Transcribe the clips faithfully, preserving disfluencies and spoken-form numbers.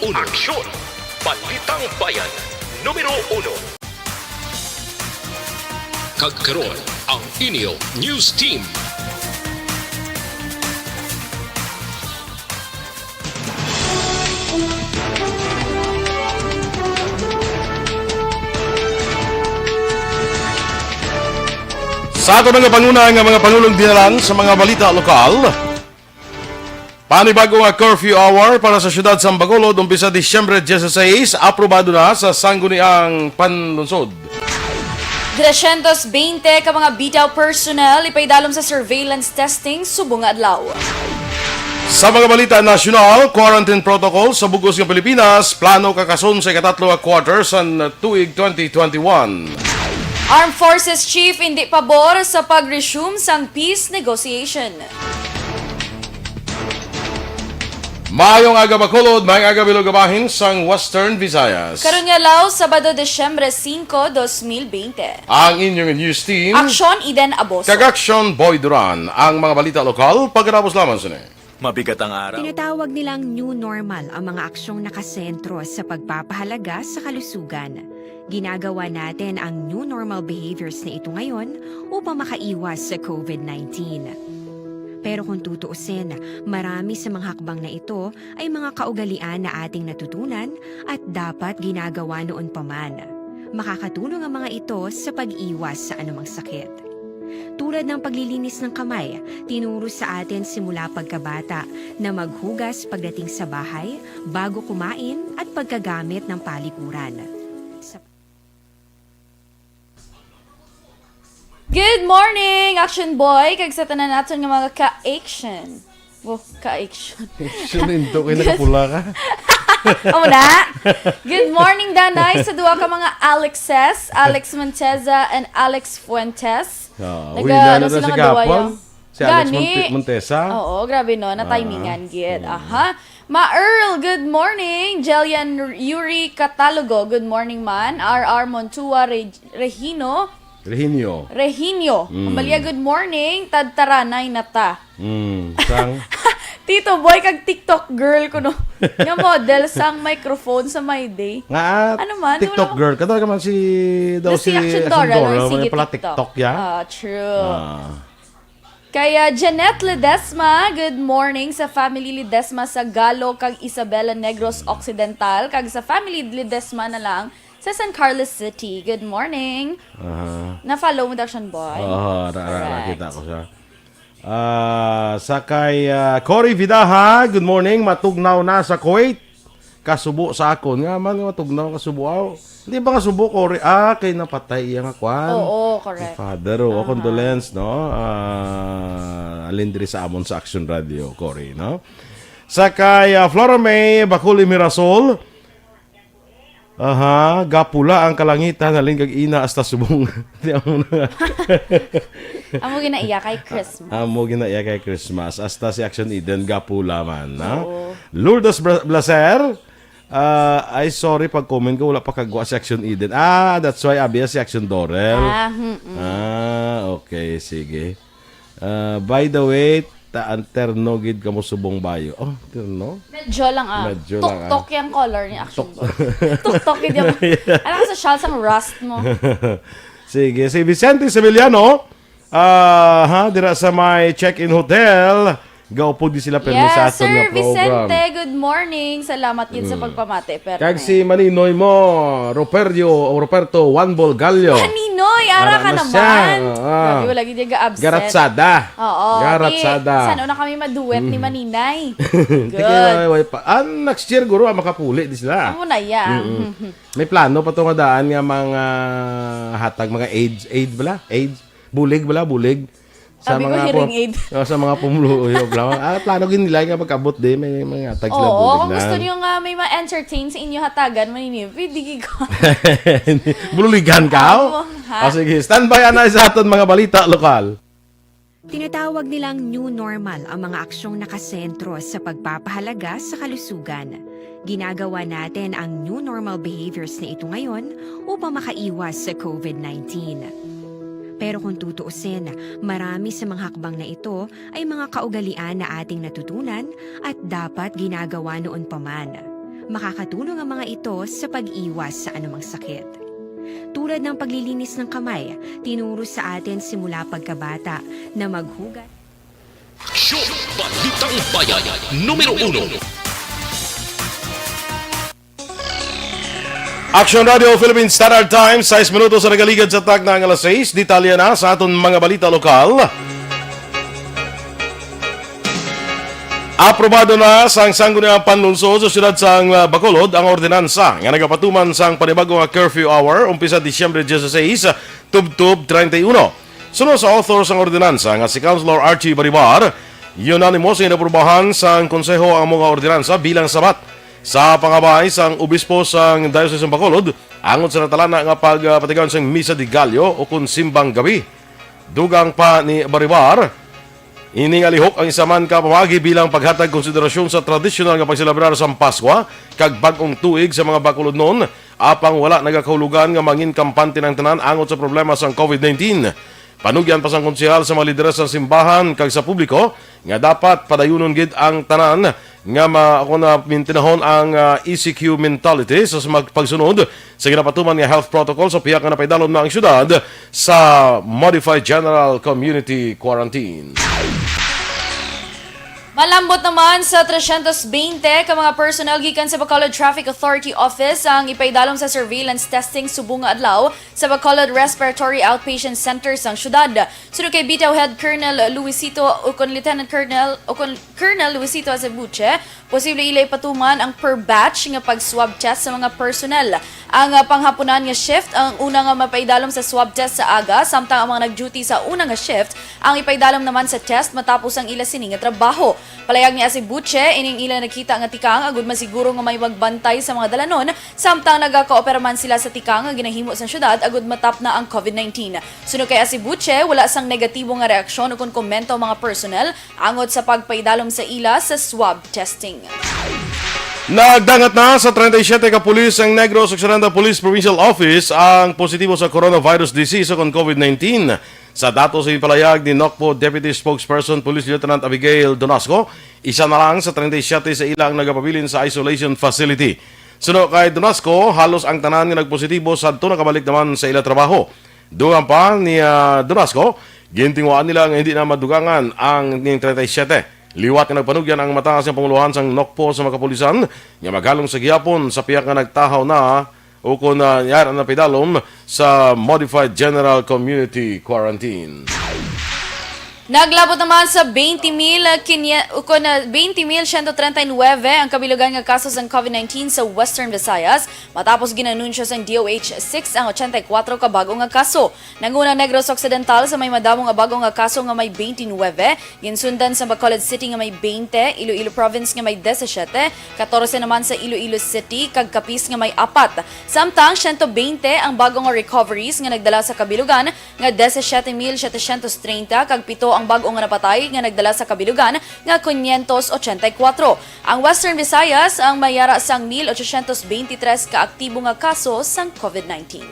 Uno. Aksyon! Balitang Bayan, numero uno. Kag karon, ang inyo news team. Sa ato nga pangunay nga mga pangulong dinalan sa mga balita lokal, panibago nga curfew hour para sa siyudad sa Bacolod, umpisa Disyembre dieciséis, aprobado na sa Sangguniang Panlungsod. Trescientos veinte ka mga bitaw personnel ipaidalom sa surveillance testing subong nga adlaw. Sa mga balita nasyonal, quarantine protocol sa bug-os nga Pilipinas, plano kakason sa ikatatlo nga quarter sa tuig twenty twenty-one. Armed Forces Chief indi pabor sa pag-resume sang peace negotiation. Maayong aga, Bacolod, maayong aga, Bilog, bahin sang Western Visayas. Karon nga adlaw, Sabado, Disyembre singko, dos mil bente. Ang inyong news team, Aksyon Eden Aboso. Kag Aksyon Boy Duran. Ang mga balita lokal, pagkatapos lamang sini. Mabigat ang araw. Tinatawag nilang new normal ang mga aksyong nakasentro sa pagpapahalaga sa kalusugan. Ginagawa natin ang new normal behaviors na ito ngayon upang makaiwas sa covid nineteen. Pero kung tutuusin, marami sa mga hakbang na ito ay mga kaugalian na ating natutunan at dapat ginagawa noon pa man. Makakatulong ang mga ito sa pag-iwas sa anumang sakit. Tulad ng paglilinis ng kamay, tinuro sa atin simula pagkabata na maghugas pagdating sa bahay, bago kumain, at pagkagamit ng palikuran. Sa Good morning, Action Boy, kag sa tanan naton nga mga ka-action. Oh, ka-action. Action, into kay nakapula ka. Amo na. Good morning, Danay, sa duha ka mga Alexes, Alex Monteza and Alex Fuentes. Ah, uy, Naga-, nalo ano na sila si nga duha, Gapon. Ya? Si Alex Gani. Monte-, Montesa. Oo, grabe no, na Ah, timingan gid. mm. Aha. Ma Earl, good morning. Jelian Yuri Catalogo, good morning man. R R Montua Re-, Regino. Rehinio. Rehinio. Mm. Amalia, good morning. Tadtaranay na ta. Mm, sang? Tito Boy, kag TikTok girl kuno. Nga model sang microphone sa My Day. Nga, Ano man, TikTok wala girl. Kato ka man si, daw Na si si Action Action Doral, Doral, or wala sige pala TikTok. TikTok, ya? Ah, true. Ah. Kaya Jeanette Ledesma, good morning sa family Ledesma sa Galo kag Isabela Negros Occidental, kag sa family Ledesma na lang sa San Carlos City. Good morning. Aha. Na-follow mo daw siya, boy? Oo, na-, na-, Correct. nakita ko siya. Ah, sa kay, ah, Cory Vidaha, good morning. Matugnaw na sa Kuwait. Kasubo sa akon. Nga man, matugnaw, kasubo. Aw, hindi ba kasubo, Cory? Ah, kay napatay iya nga kwan. Oo, correct. Father, oh, Aha. condolence, no? Ah, alin diri sa amon sa Action Radio, Cory, no? Sa kay, ah, Flora May Baculi Mirasol, aha, gapula ang kalangitan, halin kag ina hasta subong. Di amo na nga. Amo ginaiya kay Christmas. Amo ginaiya kay Christmas. Hasta si Action Eden, gapula man, ha? Oo. Lourdes Bra-, Blaser, ah, ay, sorry, pag-comment ko, wala pa kagwa si Action Eden. Ah, that's why, abi, si Action Dorel. Ah, mm-mm. Ah, okay, sige. Ah, by the way, ta-, ang terno gid kamo subong bayo. Oh, terno? Medyo lang, ah. Medyo lang, ah. Tuktok yung color ni Action Tok- Boy. Tuktok gid yung, ano ka sa shawl sang rust mo? Sige, si Vicente Sevillano, ah, ha, dira sa may check-in hotel, gaupod di sila permi sa Yes, aton Sir nga program. Vicente, good morning. Salamat gid sa Mm. pagpamati, Perme. Kag si Maninoy mo, Roperio o Roberto Juan Bolgallo. Maninoy, ara Ara ka na siya. naman. Ah. Grabe, wala gid yung ga-absent. Garatsada. Oo, Garatsada. di, sana na kami maduet ni Mm. Maninay. Hindi Good. kayo, way pa. Ah, next year, guro, ah, makapuli di sila. Amo na, ya. Mm-mm. May plano pa to nga daan nga mga hatag, mga aids, aids bala? Aids? Bulig bala? Bulig? Sa Sabi ko, mga hearing pum-, aid. oh, sa mga pumuluyo, bala. Ah, plano gid nila nga pagkabot di, may, may hatag sila Oo, bulig kung na. gusto niyo nga may ma-entertain sa inyo hatagan, Maninoy, pwede gid ko. Bululigan ka, oh? Oo, ha? Ah, sige, standby, anay sa aton mga balita lokal. Tinatawag nilang new normal ang mga aksyong nakasentro sa pagpapahalaga sa kalusugan. Ginagawa natin ang new normal behaviors na ito ngayon upang makaiwas sa covid nineteen. Pero kung tutuusin, marami sa mga hakbang na ito ay mga kaugalian na ating natutunan at dapat ginagawa noon pa man. Makakatulong ang mga ito sa pag-iwas sa anumang sakit. Tulad ng paglilinis ng kamay, tinuro sa atin simula pagkabata na maghugas. Show Balitang Bayan, numero uno. Action Radio Philippine Standard Time, sais minutos sa nagaligad sa takna nga alas sais. Detalye na sa aton mga balita lokal. Aprobado na sang Sangguniang Panlungsod sa siyudad sang, ah, Bacolod ang ordinansa nga nagapatuman sang panibag-o nga curfew hour umpisa Disyembre dieciséis, tubtob treinta y uno. Suno sa author sang ordinansa nga si Councilor Archie Baribar, unanimous nga inaprobahan sang Konseho ang mga ordinansa bilang sabat sa pangabay sang Obispo sang Diocese sang Bacolod angot sa natalana nga pagpatigayon sang Misa de Gallo o kon Simbang Gabi. Dugang pa ni Baribar, ini nga lihok ang isa man ka pamaagi bilang paghatag konsiderasyon sa tradisyonal nga pagselebrar sang Paskwa kag Bag-ong Tuig sa mga Bacolodnon, apang wala nagakahulugan nga mangin kampante ang tanan angot sa problema sang COVID nineteen. Panugyan pa sang konsehal sa mga lideres sang simbahan kag sa publiko nga dapat padayunon gid ang tanan nga ma-, ako na mintinahon ang, ah, E C Q mentality sa mag-, pagsunod sa ginapatuman nga health protocol sa pihak nga napaidalom na ang syudad sa Modified General Community Quarantine. Malambot naman sa tresyentos bente ka mga personnel gikan sa Bacolod Traffic Authority Office ang ipaidalom sa surveillance testing subong nga adlaw sa Bacolod Respiratory Outpatient Center sang syudad. Suno kay Bitaw Head Colonel Luisito ukon Lieutenant Colonel ukon Colonel Luisito Acebuche, posible ila ipatuman ang per batch nga pag-swab test sa mga personnel. Ang, ah, panghapunan nga shift ang una nga mapaidalom sa swab test sa aga, samtang ang mga nag-duty sa una nga shift ang ipaidalom naman sa test matapos ang ila sini nga trabaho. Palayag ni Acebuche, ining ila nakita nga tikang agud masiguro nga may magbantay sa mga dalanon, samtang nagakaopera man sila sa tikang nga ginahimo sa syudad agud matapna ang COVID nineteen. Suno kay Acebuche, wala sang negatibo nga reaksyon ukon komento ang mga personnel angot sa pagpaidalom sa ila sa swab testing. Nagdangat na sa treinta y siete ka pulis ang Negros Occidental Police Provincial Office ang positibo sa coronavirus disease o kon COVID nineteen. Sa datos sa ipalayag ni Nocpo Deputy Spokesperson Police Lieutenant Abigail Donasco, isa na lang sa treinta y siete sa ila ang nagapabilin sa isolation facility. Suno kay Donasco, halos ang tanan nga nagpositibo sadto nakabalik naman sa ila trabaho. Dugang pa ni, ah, Donasco, gintinguhaan nila nga hindi na madugangan ang ning treinta y siete. Liwat nga nagpanugyan ang mataas nga pangulohan sang Nocpo sa mga kapulisan nga maghalong sa gihapon sa pihak nga nagtahaw na o kon, ah, yara na pidalom sa Modified General Community Quarantine. Naglabot naman sa twenty mil kinye-, ukon na twenty mil siyento treinta y nuebe ang kabilugan nga kaso sang COVID nineteen sa Western Visayas, matapos ginanunsyo sang D O H six ang ochenta y kuwatro ka bag-o nga kaso. Nanguna Negros Occidental sa may madamo nga bag-o nga kaso nga may twenty-nine, ginsundan sa Bacolod City nga may twenty, Iloilo Province nga may disisiete, katorse naman sa Iloilo City, kag Capiz nga may apat. Samtang siyento twenty ang bag-o nga recoveries nga nagdala sa kabilugan nga disisiete mil setecientos treinta, kag pito ang bag-o nga napatay nga nagdala sa kabilugan nga quinientos ochenta y kuwatro. Ang Western Visayas ang may yara sang mil ochocientos veintitrés ka aktibo nga kaso sang COVID nineteen.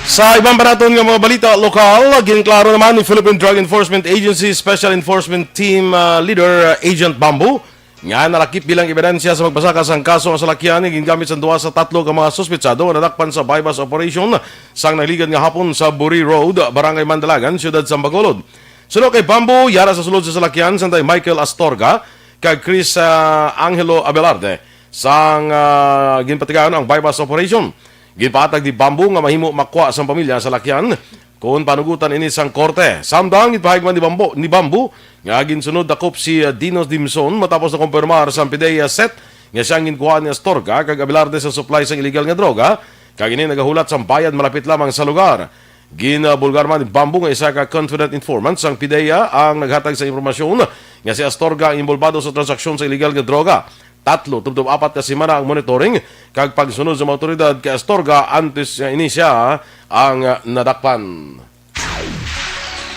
Sa iban pa naton nga mga balita lokal, ginklaro naman ni Philippine Drug Enforcement Agency Special Enforcement Team, ah, Leader, ah, Agent Bamboo nga nalakip bilang ebidensya sa pagpasaka sang kaso nga salakyan nga gingamit sang duha sa tatlo ka mga suspetsado nga nadakpan sa buy-bust operation sang nagligad nga hapon sa Buri Road, Barangay Mandalagan, Siyudad sang Bacolod. Suno kay Bamboo, yara sa sulod sa salakyan sanday Michael Astorga kag Chris, ah, Angelo Abelarde sang, ah, ginpatigayon ang buy-bust operation. Ginpahatag ni Bamboo nga mahimo makuha sang pamilya ang salakyan kon panugutan ini sang korte. Samtang ginpahayag man ni Bamboo, ni Bamboo nga ginsunod dakop si, ah, Dinos Dimson matapos na kumpirmar sang PDEA set nga siya ang ginkuhaan ni Astorga kag Abelarde sa supply sang illegal nga droga, kag ini nagahulat sang bayad malapit lamang sa lugar. Ginbulgar man ni Bamboo nga isa ka confident informant sang PDEA ang naghatag sa impormasyon nga si Astorga ang inbolbado sa transaksyon sa illegal nga droga. Tatlo tubtob apat ka semana ang monitoring kag pagsunod sa mga awtoridad kay Astorga antes nga ini siya ang nadakpan.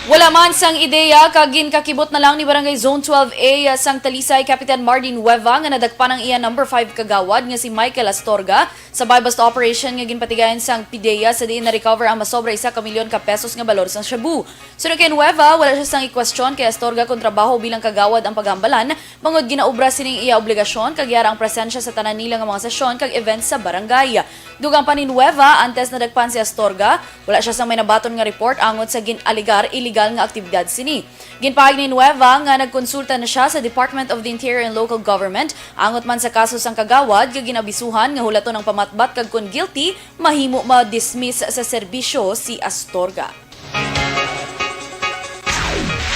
Wala man sang ideya kag ginkakibot na lang ni Barangay Zone twelve A sang Talisay Kapitan Martin Nueva nga nadakpan ang iya number five kagawad nga si Michael Astorga sa buy-bust operation nga ginpatigayon sang PDEA, sa diin na-recover ang masobra isa ka milyon ka pesos nga balor sang shabu. Suno kay Nueva, wala siya sang i-question kay Astorga kon trabaho bilang kagawad ang paghambalan, bangod ginaobra sining iya obligasyon kag yara ang presensya sa tanan nila nga mga sesyon kag events sa barangay. Dugang pa ni Nueva, antes nadakpan si Astorga, wala siya sang may nabaton nga report angot sa gin-alegar iligal nga aktibidad sini. Ginpahayag ni Nueva nga nagkonsulta na siya sa Department of the Interior and Local Government angot man sa kaso sang kagawad, kag ginabisuhan nga hulaton ang pamatbat kag kon guilty, mahimo ma-dismiss sa serbisyo si Astorga.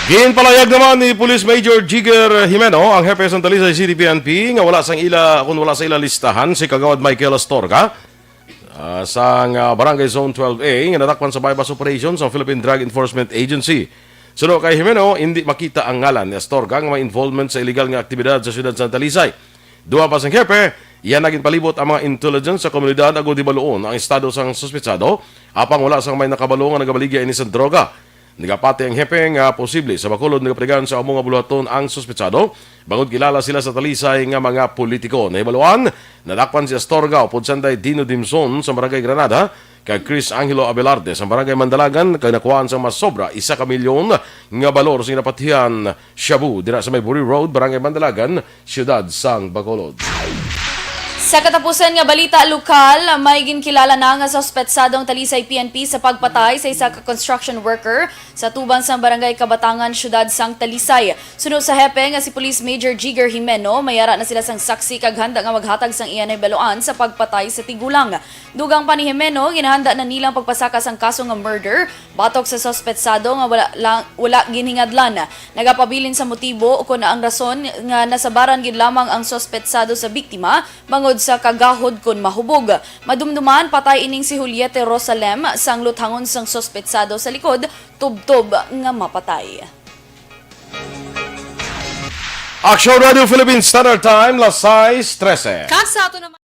Ginpalayag naman ni Police Major Jigger Jimeno, ang hepe sang Talisay City P N P, nga wala sang ila, kung wala sa ila listahan si Kagawad Michael Astorga, ah, sang, ah, Barangay Zone twelve A, nga nadakpan sa buy-bust operation sa Philippine Drug Enforcement Agency. Suno kay Jimeno, hindi makita ang ngalan ni Astorga nga may involvement sa illegal nga aktibidad sa siyudad sa Talisay. Duha pa sang hepe, iya na ginpalibot ang mga intelligence sa komunidad agud hibaluon ang estado sang suspetsado, apang wala sang may nakabalo nga nagabaligya ini sang droga. Nagapati ang hepe nga posible sa Bacolod nagapatigayon sa amo nga buluhaton ang suspetsado, bangod kilala sila sa Talisay nga mga politiko. Nahibaluan, nadakpan si Astorga upod sanday Dino Dimson sa Barangay Granada, kag Chris Angelo Abelarde sa Barangay Mandalagan, kag nakuhaan sang masobra isa ka milyon nga balor sing napatihan shabu dira sa may Buri Road, Barangay Mandalagan, Siyudad sang Bacolod. Sa katapusan nga balita lokal, may ginkilala na nga suspetsado ang Talisay P N P sa pagpatay sa isa ka construction worker sa atubang sang Barangay Kabatangan, Siyudad sang Talisay. Suno sa hepe nga si Police Major Jigger Jimeno, may ara na sila sang saksi kag handa nga maghatag sang iya nahibaluan sa pagpatay sa tigulang. Dugang pa ni Jimeno, ginahanda na nila ang pagpasaka sang kaso nga murder batok sa suspetsado nga wala lang, wala ginhingadlan. Nagapabilin sa motibo ukon ang rason nga nasabaran gid lamang ang suspetsado sa biktima bangod sa kagahod kon mahubog. Madumduman, patay ining si Juliette Rosalem, sang luthangon sang suspetsado sa likod, tubtob nga mapatay. Action Radio Philippine Standard Time, las sais trese. Kag sa ato naman.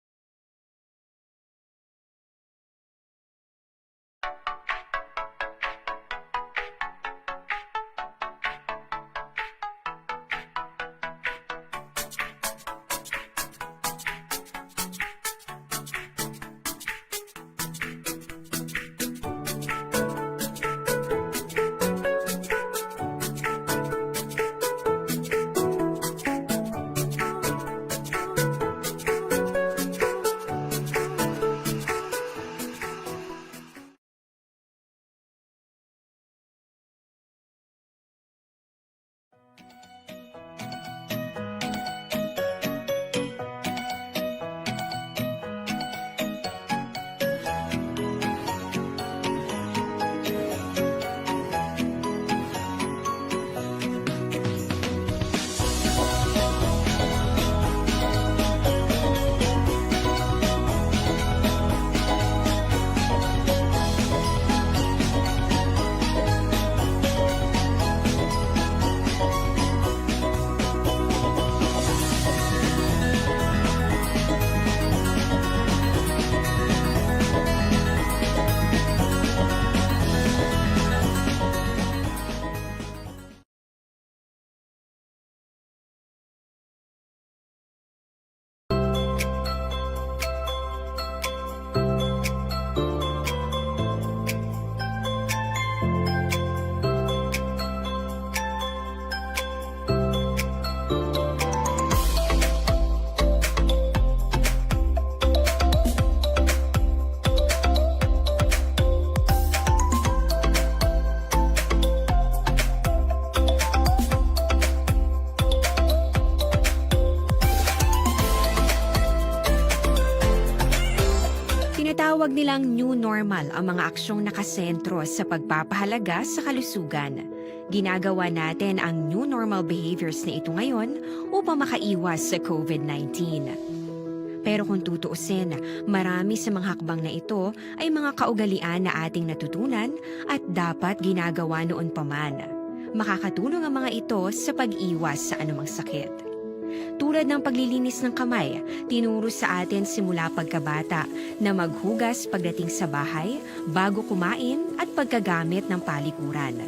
Tinatawag nilang new normal ang mga aksyong nakasentro sa pagpapahalaga sa kalusugan. Ginagawa natin ang new normal behaviors na ito ngayon upang makaiwas sa covid nineteen. Pero kung tutuusin, marami sa mga hakbang na ito ay mga kaugalian na ating natutunan at dapat ginagawa noon pa man. Makakatulong ang mga ito sa pag-iwas sa anumang sakit. Tulad ng paglilinis ng kamay, tinuro sa atin simula pagkabata na maghugas pagdating sa bahay, bago kumain, at pagkagamit ng palikuran.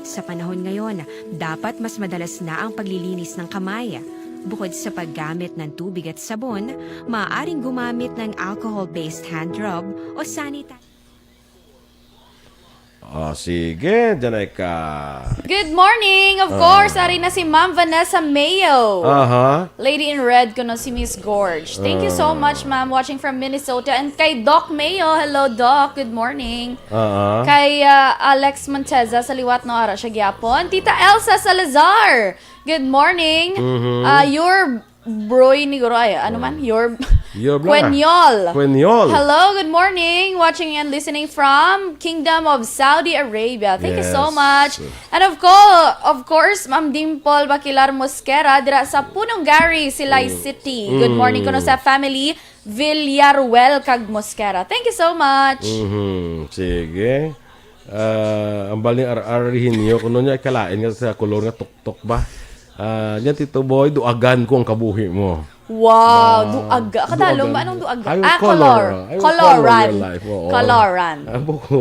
Sa panahon ngayon, dapat mas madalas na ang paglilinis ng kamay. Bukod sa paggamit ng tubig at sabon, maaaring gumamit ng alcohol-based hand rub o sanitizer. Ah, sige, dyan ay ka. Good morning! Of course, ari na si Ma'am Vanessa Mayo. Aha. Lady in Red kuno si Miss Gorge. Thank you so much, ma'am. Watching from Minnesota. And kay Doc Mayo. Hello, Doc. Good morning. Aha. Kay uh, Alex Monteza sa liwat, no, ara siya gyapon. Tita Elsa Salazar. Good morning. Uh, your Broy ni Guro ay, ano man? Your Your bla. Quenyol. Quenyol. Hello, good morning. Watching and listening from Kingdom of Saudi Arabia. Thank you so Yes. Much. And of course, of course, Ma'am Dimple Bakilar Mosquera dira sa Punonggari, Silay City. Good morning kuno sa family Villaruel kag Mosquera. Thank you so much. Mhm. Sige. Ah, ang baling ar-arihin niyo, kuno niya ikalain nga sa kolor nga tuktok ba? Ah, niya, Tito Boy, duagan ko ang kabuhi mo. Wow, duaga. Kadalom ba anong duaga? Ay, Ah, color. color. Ay, Coloran. Color your life, oo. Coloran. Abo ko.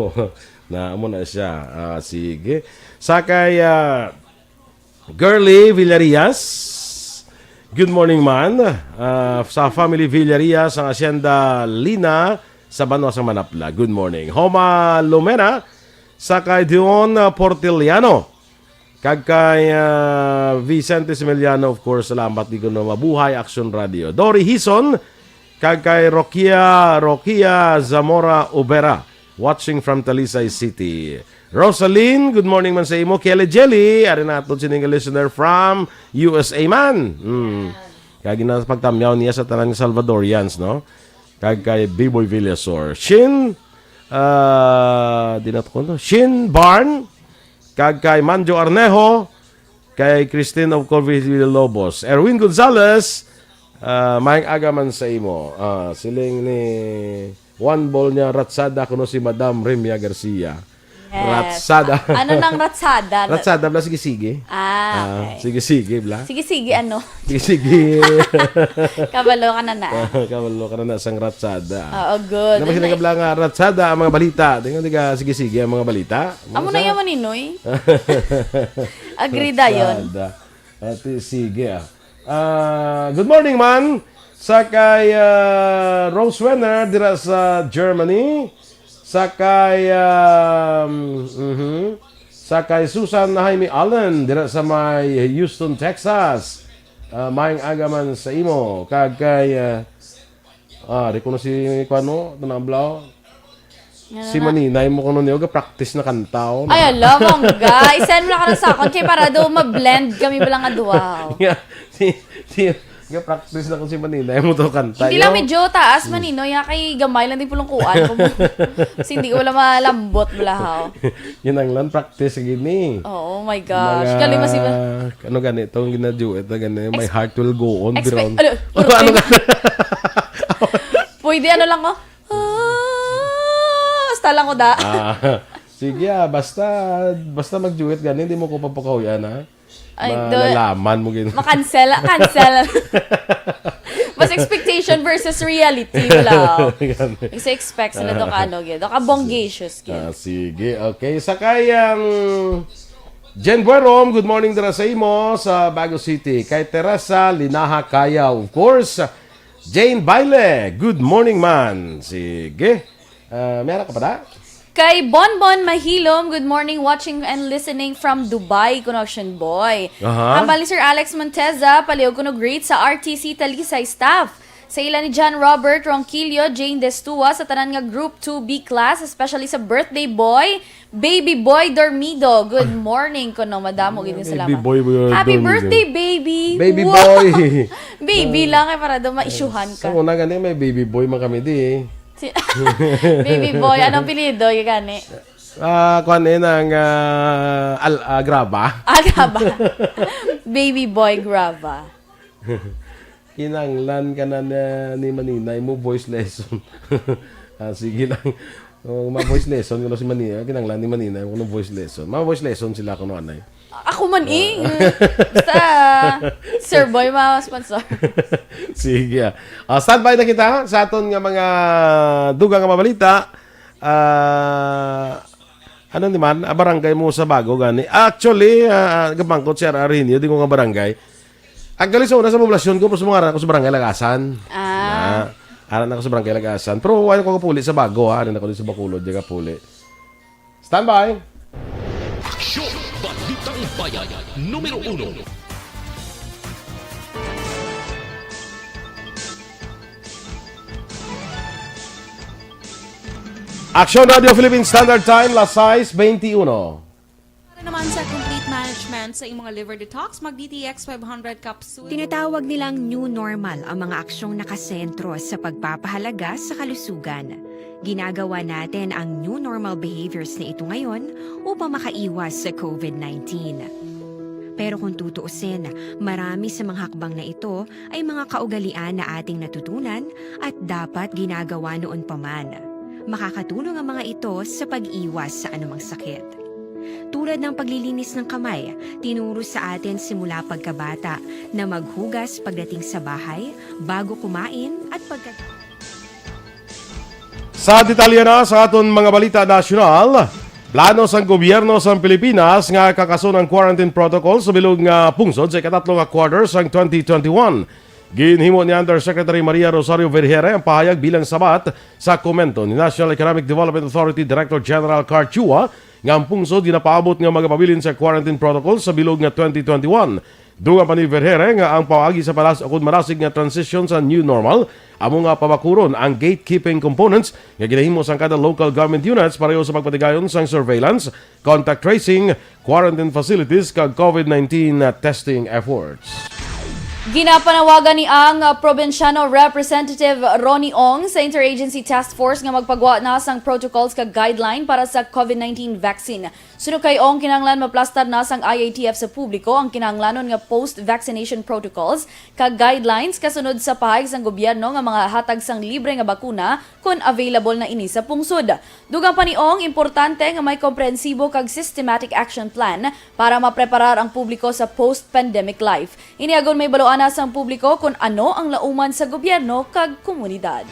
Na, amo na siya. Ah, sige. Sa kay ah, Girly Villarias. Good morning, man. Ah, sa family Villarias, ang Hacienda Lina, sa Banwa sang Manapla. Good morning. Homa Lumena, sa kay Dion ah, Portiliano. Kag kay ah, Vicente Similiano, of course, salamat di ko na mabuhay, Action Radio. Dory Hison, kag kay Rokia, Rokia Zamora Ubera, watching from Talisay City. Rosaline, good morning man sa imo. Kelly Jelly, ari naton sining listener from U S A man. Hmm. Kag ina pagtamyaw niya sa tanan nga Salvadorians, no? Kag kay B-Boy Villasor. Shin, ah, di na to kuno. Shin Barn, kag kay Manjo Arnejo, kay Christine of Corville Lobos. Erwin Gonzalez, ah, maayong aga man sa imo. Ah, siling ni Juan Bol niya, ratsada kuno si Madam Remia Garcia. Yes. Ratsada. A- ano nang ratsada? Ratsada, bla, sige-sige. Ah, okay. Sige-sige, bla. Sige-sige, ano? Sige-sige. Kabalo ka na na. Kabalo ka na na sang ratsada. Oo, good. Ano ba sila kabla nga ratsada ang mga balita? Di nga, di ka sige-sige ang mga balita. Amo na yaman, Inoy. Agree dayon. Ratsada. Ati, sige ah. Ah, good morning, man. Sa kay ah, Rose Wenner dira sa Germany. Sa kay um, mhm. Sa kay Susan Jaime Allen dira sa may Houston, Texas. Ah, maayong aga man sa imo. Kag kay ah, ah, di ko na si kuan mo, tanang blaw. Si Maninay mo kuno niyo ga-practice na kanta, oh. Ay, ala, mangga. I-send mo lang ka sa akon kay para daw ma-blend kami bala nga duha. Yeah. Si, si, ga-practice na ko si Maninay mo to kanta. Hindi lang medyo taas man, Inoy, ya, kay gamay lang din pulungkuan ko mo. Kasi hindi ko wala malambot bala, haw. Kinahanglan practice gini. Oh my gosh. Mga, Galing mas iba. Ano gani itong gina-duet na gani? My heart will go on. Expe- Biron. Ano? Ano, ano ka? Pwede ano lang ko. Ah, basta lang ko da. Ah, sige ah, basta basta mag-duet gani, hindi mo ko papakahuyan ha. Ay, do- Malalaman mo gini. Makancel, cancel. Mas expectation versus reality, wala. Kasi expect sila do ka ano, gid. Do ka bongacious, gid. Ah, sige, okay. Sa kayang Jen Buerom, good morning dira sa imo sa Bago City. Kay Teresa Linaha Kaya, of course. Jane Baile, good morning man. Sige. Ah, meron ka pa da? Kay Bonbon Mahilom, good morning, watching and listening from Dubai, Connection Boy. Aha. Hambal ni Sir Alex Monteza, palihog kuno greet sa R T C Talisay staff. Sa ila ni John Robert Ronquillo, Jane Destua, sa tanan nga Group two B class, especially sa birthday boy, Baby Boy Dormido. Good morning kuno, madamo gid nga salamat. Baby boy, boy, Happy Dormido. Birthday, baby! Baby Wow! boy! Baby lang kay para daw maisyuhan Sa ka. una gani, may baby boy man kami di eh. Si- baby boy, anong apelyido? Yung gani? Ah, kuan eh, nang ah, al, ah, Graba. Aga ba? Baby boy Grava. Kinanglan ka na, na ni Maninay mo voice lesson. Ah, sige lang. Oh, ma voice lesson kuno si Maninay. Kinanglan ni Maninay mo kuno voice lesson. Ma voice lesson sila kuno anay. Ako man eh. Basta, Sir Boy, mga sponsor. Sige. Ah, standby na kita sa aton nga mga dugang nga mga balita. Ah, Ano ni man, ah, barangay mo sa Bago gani? Actually, ah, ah, gabangkot si R R Henio, di ko nga barangay. Actually, sa una sa poblasyon ko, mas mga aran ako sa barangay Lagasan. Ah. Na, aran ako sa barangay Lagasan. Pero wala ko kapuli sa Bago, ha? Aran ako din sa Bacolod, di kapuli. Standby! Aksyon! Balitang Bayan, numero uno. Aksyon Radio Philippines Standard Time, las sais veintiuno. Para naman sa complete management sa imong liver detox, mag D T X five hundred capsule. Tinatawag nilang new normal ang mga aksyong nakasentro sa pagpapahalaga sa kalusugan. Ginagawa natin ang new normal behaviors na ito ngayon upang makaiwas sa COVID nineteen. Pero kung tutuusin, marami sa mga hakbang na ito ay mga kaugalian na ating natutunan at dapat ginagawa noon pa man. Makakatulong ang mga ito sa pag-iwas sa anumang sakit. Tulad ng paglilinis ng kamay, tinuro sa atin simula pagkabata na maghugas pagdating sa bahay, bago kumain at pagka- Sa detalye na sa aton mga balita nasyonal, plano sang gobyerno sang Pilipinas nga kakason ang quarantine protocol sa bilog nga pungsod sa ikatatlo nga quarter sang twenty twenty-one. Ginhimo ni Undersecretary Maria Rosario Vergere ang pahayag bilang sabat sa komento ni National Economic Development Authority Director General Carl Chua nga ang pungsod ginapaabot nga magapabilin sa quarantine protocol sa bilog nga twenty twenty-one. Dugang pa ni Vergere nga ang paagi sa palas-, ukon manasig nga transition sa new normal, amo nga pabakuron ang gatekeeping components nga ginahimo sang kada local government units pareho sa pagpatigayon sang surveillance, contact tracing, quarantine facilities, kag COVID nineteen testing efforts. Ginapanawagan ni ang, uh, Probinsyano Representative Ronnie Ong sa Interagency Task Force nga magpagwa na sang protocols kag guideline para sa COVID nineteen vaccine. Suno kay Ong, kinahanglan maplastar na sang I A T F sa publiko ang kinahanglanon nga post-vaccination protocols kag guidelines kasunod sa pahayag sang gobyerno nga mga hatag sang libre nga bakuna kon available na ini sa pungsod. Dugang pa ni Ong, importante nga may komprehensibo kag systematic action plan para mapreparar ang publiko sa post-pandemic life. Ini agod may baluan na sang publiko kon ano ang lauman sa gobyerno kag komunidad.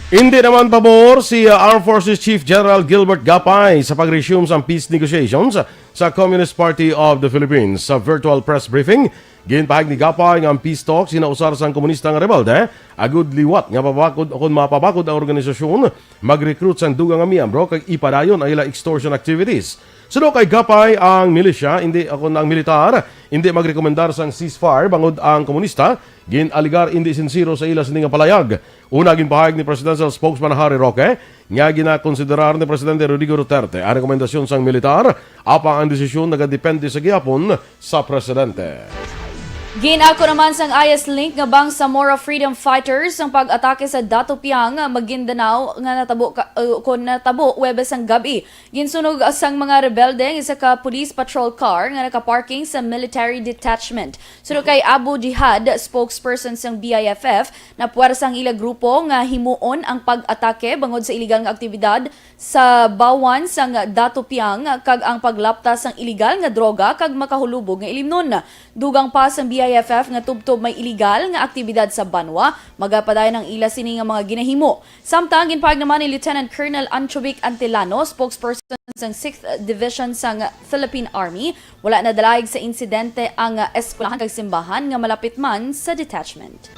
Indi naman pabor si, uh, Armed Forces Chief General Gilbert Gapay sa pag-resume sang peace negotiations sa Communist Party of the Philippines. Sa virtual press briefing, ginpahayag ni Gapay nga ang peace talks ginausar sang komunista nga rebelde agud liwat nga mapabakod, o kon mapabakod ang organisasyon, mag-recruit sang dugang nga miyembro kag ipadayon ang ila extortion activities. Suno kay Gapay, ang milisya, indi, o kon ang militar, indi magrekomendar sang ceasefire bangod ang komunista gin-alegar indi sinsero sa ila sini nga palayag. Una, ginpahayag ni Presidential Spokesman Harry Roque nga ginakonsiderar ni Presidente Rodrigo Duterte ang rekomendasyon sang militar, apang ang desisyon nagadepende sa gihapon sa presidente. Gin-ako naman sang I S Link nga Bangsamoro Freedom Fighters ang pag-atake sa Datopiang, Maguindanao nga natabo ka, uh, kon natabo Huwebes sang gab-i. Ginsunog sang mga rebelde ang isa ka police patrol car nga nakaparking sa military detachment. Suno kay Abu Jihad, spokesperson sang B I F F, napuwersa ang ila grupo nga himuon ang pag-atake bangod sa iligal nga aktibidad sa bawan sang Datopiang kag ang paglapta sang iligal nga droga kag makahulubog nga ilimnon. Dugang pa sang B I F F nga tubtob may iligal nga aktibidad sa banwa, magapadayon ang ila sini nga mga ginahimo. Samtang ginpahayag naman ni Lieutenant Colonel Anchovic Antilano, spokesperson sang Sixth Division sang Philippine Army, wala nadalaig sa insidente ang eskwelahan kag simbahan nga malapit man sa detachment.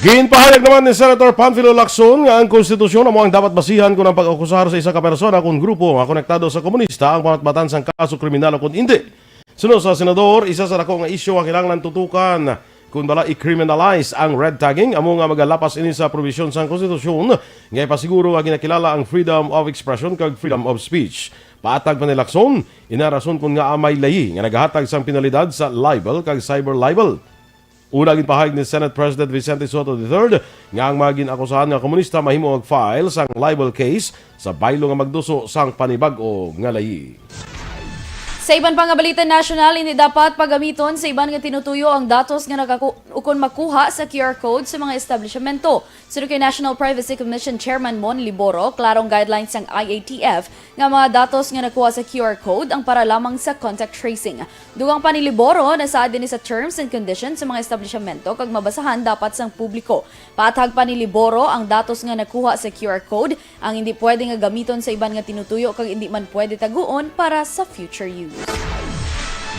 Ginpahayag naman ni Senator Panfilo Lacson nga ang konstitusyon amo ang dapat basihan kon ang pag-akusar sa isa ka persona kon grupo nga konektado sa komunista ang pamatbatan sang kaso kriminal o kon indi. Suno sa senador, isa sa dako nga isyu nga kinahanglan tutukan kon bala i-criminalize ang red tagging, amo nga magalapas ini sa probisyon sang konstitusyon nga ipasiguro nga ginakilala ang freedom of expression kag freedom of speech. Paatag pa ni Lacson, ina rason kon ngaa may layi nga nagahatag sang penalidad sa libel kag cyber libel. Una, ginpahayag ni Senate President Vicente Sotto the third nga ang mga gin-akusahan nga komunista mahimo mag-file sang libel case sa baylo nga magduso sang panibag-o nga layi. Sa iban pa nga balita nasyonal, hindi dapat pagamiton sa iban nga tinutuyo ang datos nga nakaku-, ukon makuha sa Q R code sa mga establishmento. Suno kay National Privacy Commission Chairman Mon Liboro, klarong guidelines sang I A T F nga mga datos nga nakuha sa Q R code ang para lamang sa contact tracing. Dugang pa ni Liboro, nasaad din sa terms and conditions sa mga establishmento kag mabasahan dapat sang publiko. Paathag pa ni Liboro, ang datos nga nakuha sa Q R code ang hindi pwede nga gamiton sa iban nga tinutuyo kag hindi man pwede taguon para sa future use.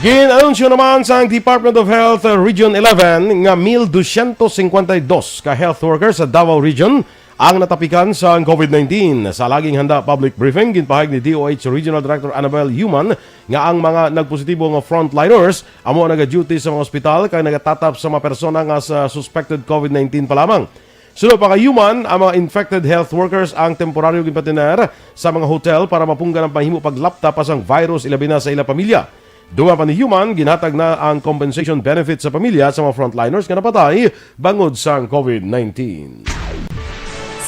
Gin-anunsyo naman sang Department of Health, uh, Region eleven nga mil dosyentos cincuenta y dos ka health workers sa Davao Region ang natapikan sang COVID nineteen. Sa laging handa public briefing, ginpahayag ni D O H Regional Director Annabel Human nga ang mga nagpositibo nga frontliners amo ang nagaduty sa mga ospital kag nagatatap sa mga persona nga sa suspected COVID nineteen pa lamang. Suno pa kay Human, ang mga infected health workers ang temporaryo ginpatener sa mga hotel para mapunggan ang panghimo paglapta pa sang virus, ilabi na sa ila pamilya. Dugang pa ni Human, ginhatag na ang compensation benefit sa pamilya sa mga frontliners nga napatay bangod sang COVID nineteen.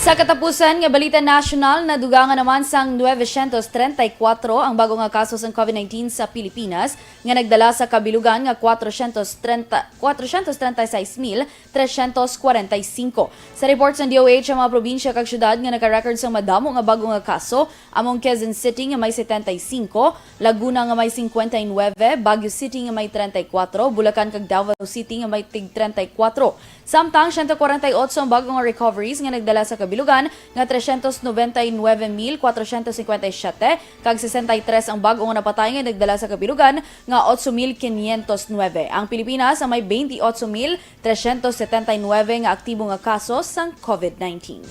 Sa katapusan nga balita nasyonal, nadugangan naman sang nueve cientos treinta y cuatro ang bago nga kaso sang COVID nineteen sa Pilipinas, nga nagdala sa kabilugan nga cuatrocientos treinta, cuatrocientos treinta y seis mil trescientos cuarenta y cinco. Sa report sang D O H, ang mga probinsya kag syudad nga naka-record sang madamo nga bago nga kaso amo ang Quezon City nga may setenta y cinco, Laguna nga may cincuenta y nueve, Baguio City nga may treinta y cuatro, Bulacan kag Davao City nga may tig treinta y cuatro. Samtang, ciento cuarenta y ocho ang bago nga recoveries nga nagdala sa kabilugan nga trescientos noventa y nueve mil cuatrocientos cincuenta y siete, kag sesenta y tres ang bago nga napatay nga nagdala sa kabilugan nga ocho mil quinientos nueve. Ang Pilipinas ang may veintiocho mil trescientos setenta y nueve nga aktibo nga kaso sang COVID nineteen.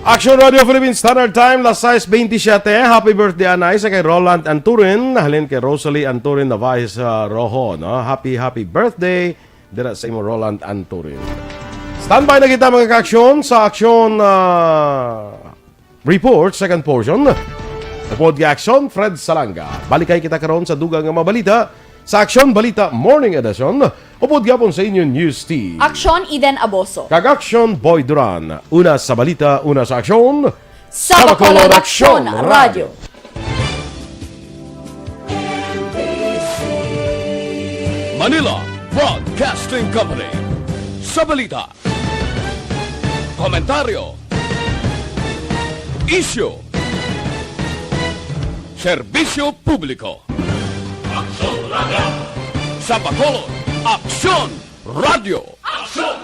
Action Radio Philippine Standard Time, las sais veintisiete. Happy birthday, anay, sa kay Roland Anturin, halin kay Rosalie Anturin, Navaez, uh, Rojo, no? Happy, happy birthday dira sa imo, Roland Anturin. Standby na kita, mga kaaksyon, sa aksyon, uh, report, second portion. Upod kay Aksyon, Fred Salanga. Balikay kita karon sa dugang nga mga balita sa Aksyon Balita Morning Edition. Upod gyapon sa inyo news team. Aksyon, Eden Aboso. Kag Aksyon, Boy Duran. Una sa balita, una sa aksyon. Sa Bacolod Aksyon Radio. Manila Broadcasting Company. Sa balita, komentaryo, isyu, serbisyo publiko. Aksyon Radio. Sa Bacolod, Aksyon Radio. Aksyon!